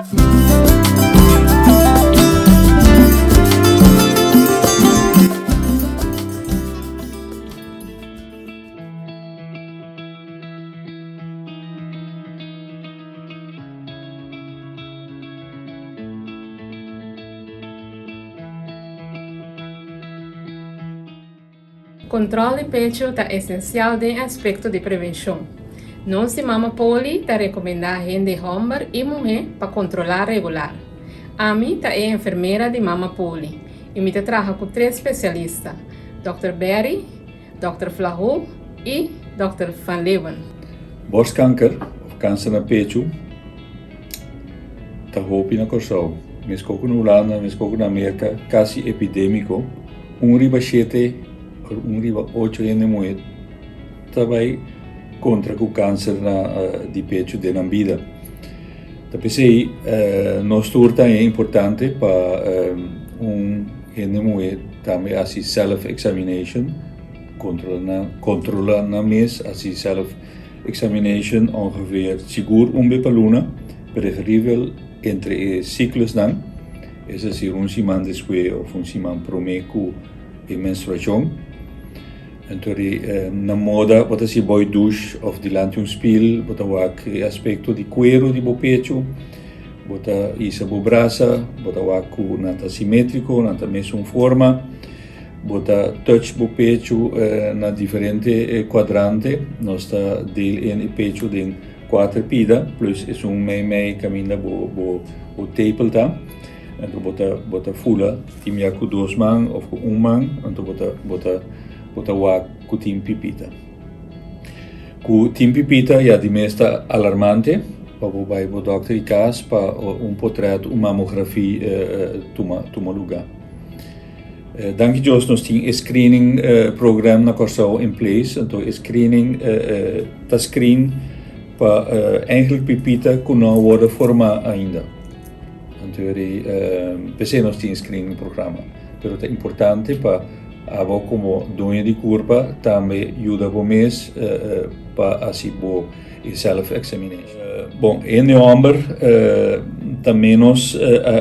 Control di pecho ta esencial den aspecto di prevencion. Nos di Mama Poli ta recomenda hende homber y muhe pa controla regular. Ami ta e enfermera di Mama Poli y mi ta traha cu tres specialista, Dòkter Berry, Dòkter Flahu y Dòkter Van Leeuwen. Borstkanker of kanser na pechu ta hopi na Kòrsou, meskos ku na Hulanda, meskos ku na Merka, kasi epidémiko. Un riba shete òf un riba ocho hende muhé ta bai kontra ku kanser na di pechu den nan bida. Ta p'esei nos tur ta e importante pa un hende muhé tambe hasi self examination, kontrola nan mes, hasi self examination ongeveer sigur un be pa luna, preferibel entre e siklusnan, es desir un siman despues òf un siman promé ku e menstruashon. Anto di na moda bo ta hasi boy douche of dilanti un spiel bo ta wak e aspecto di cuero di bo pecho, bo ta hisa bo brasa, bo ta wak cu nan ta simetrico, nan ta mesun forma, bo ta touch bo pecho na diferente cuadrante, nos ta deel in e pecho den cuater pida plus esun mei mei caminda bo bo tepel ta. Anto bo ta bo ta fula tin bia ku dos man of ku un man, anto bo ta bo ta bo ta wak ku tin pipita. Ku tin pipita ya di mes ta alarmante pa bo bai bo dòkter di kas pa un potret, un mamografi tuma tuma lugá. Danki Dios nos tin e screening program na Kòrsou in place, anto e screening ta screen pa eigenlijk pipita ku no a wòrdu formá ainda. Anto yori p'esei nos tin screening programa. Pero ta importante pa abo komo doño di kurpa tambe yuda bo mes pa hasi bo e self examination. Bon, hende hòmber ta ménos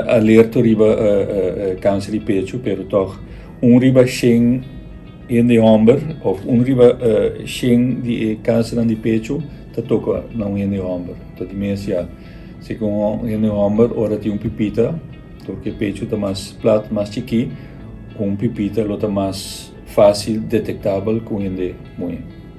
alerto riba kanser di pechu, pero tòg un riba shen hende hòmber òf un riba shen di e kansernan di pechu ta toka na un hende hòmber. Ta di mes ya. Si ku un hende hòmber ora tin un pipita, dor ku e pechu ta mas plat, mas chikí, un pipita lo ta mas fásil detektabel ku un hende muhé.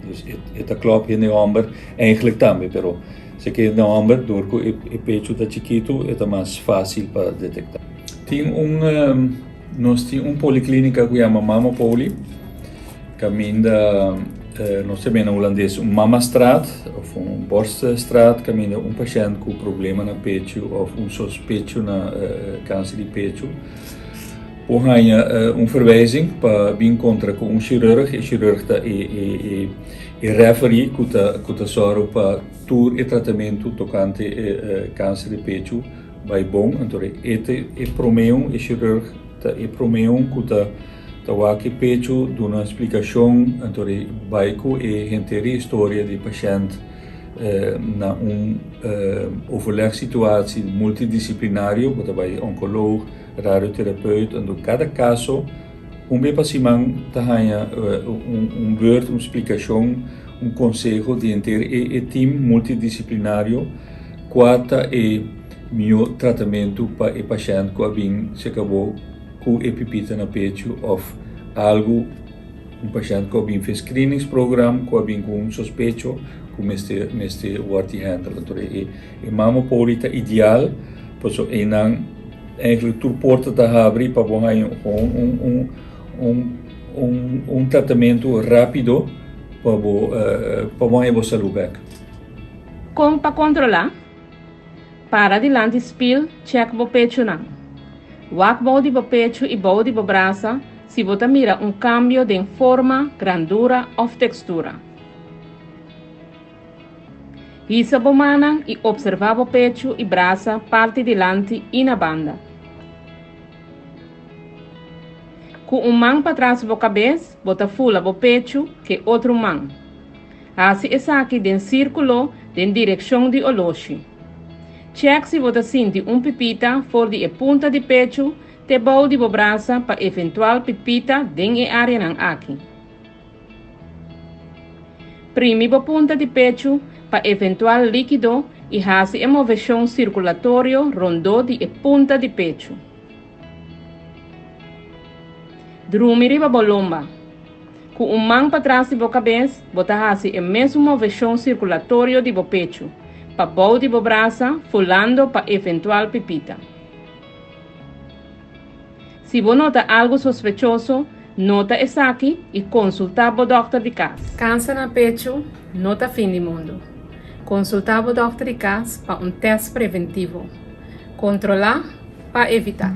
Dus e ta klòp hende hòmber eigentlik tambe, pero si ku hende hòmber dor ku e pechu ta chikitu e ta mas fásil pa detektá. Tin un nos tin un poliklínika ku yama Mama Poli. Kaminda nos ta bini na hulandes un mamastraat of un borststraat kaminda un pashènt ku problema na pechu of un sospecho na kanser di pechu por haña un verwijzing pa bin kontra ku un shirurg. E shirurg ta e referee ku ta ku ta sòru pa tur e tratamentu tokante e kanser di pechu bai bon. Anto e ta e promé un, e shirurg ta e promé un ku ta. Ta wak e pechu, duna splikashon, anto di bai ku e henter e historia di pashènt na un overlegsituatie multidisiplinario, bo ta bai onkoloog, radioterapeut, anto kada kaso un be pa siman ta haña un beurt, un splikashon, un konseho di henter e team multidisiplinario kua ta e mihó tratamentu pa e pashènt ku a bin serka bo. Ku e pipita na pechu òf algu un pashènt ku a bin fe screeningsprogram ku a bin ku un sospecho ku mester mester wòrdu di hèndel. Anto e e mama poli ta ideal paso einan eigenlijk tur porta ta habri pa bo haña un un un un un un tratamentu rápido pa bo pa bo haña bo salú bèk. Kon pa kontrolá? Para dilanti spil, chèk bo pechunan. Wak bou di bo pechu i bou di bo brasa si bo ta mira un kambio den forma, grandura òf tekstura. Hisa bo mannan i opservá bo pechu i brasa parti dilanti i na banda. Ku un man patras bo kabes, bo ta fula bo pechu ke otro man. Hasi esaki den sírkulo den direkshon di oloshi. Chèk si bo ta sinti un pipita for di e punta di pechu te bou di bo brasa pa eventual pipita den e áreanan aki. Primi bo punta di pechu pa eventual líkido i hasi e moveshon sirkulatorio rondó di e punta di pechu. Drumi riba bo lomba. Ku un man patras di bo kabes, bo ta hasi e mesun moveshon sirkulatorio di bo pechu, pa bou di bo brasa, fulando pa eventual pipita. Si bo nota algu sospechoso, nota esaki i konsultá bo dòkter di kas. Kanser na pechu no ta fin di mundu. Konsultá bo dòkter di kas pa un tèst preventivo. Kontrolá pa evitá.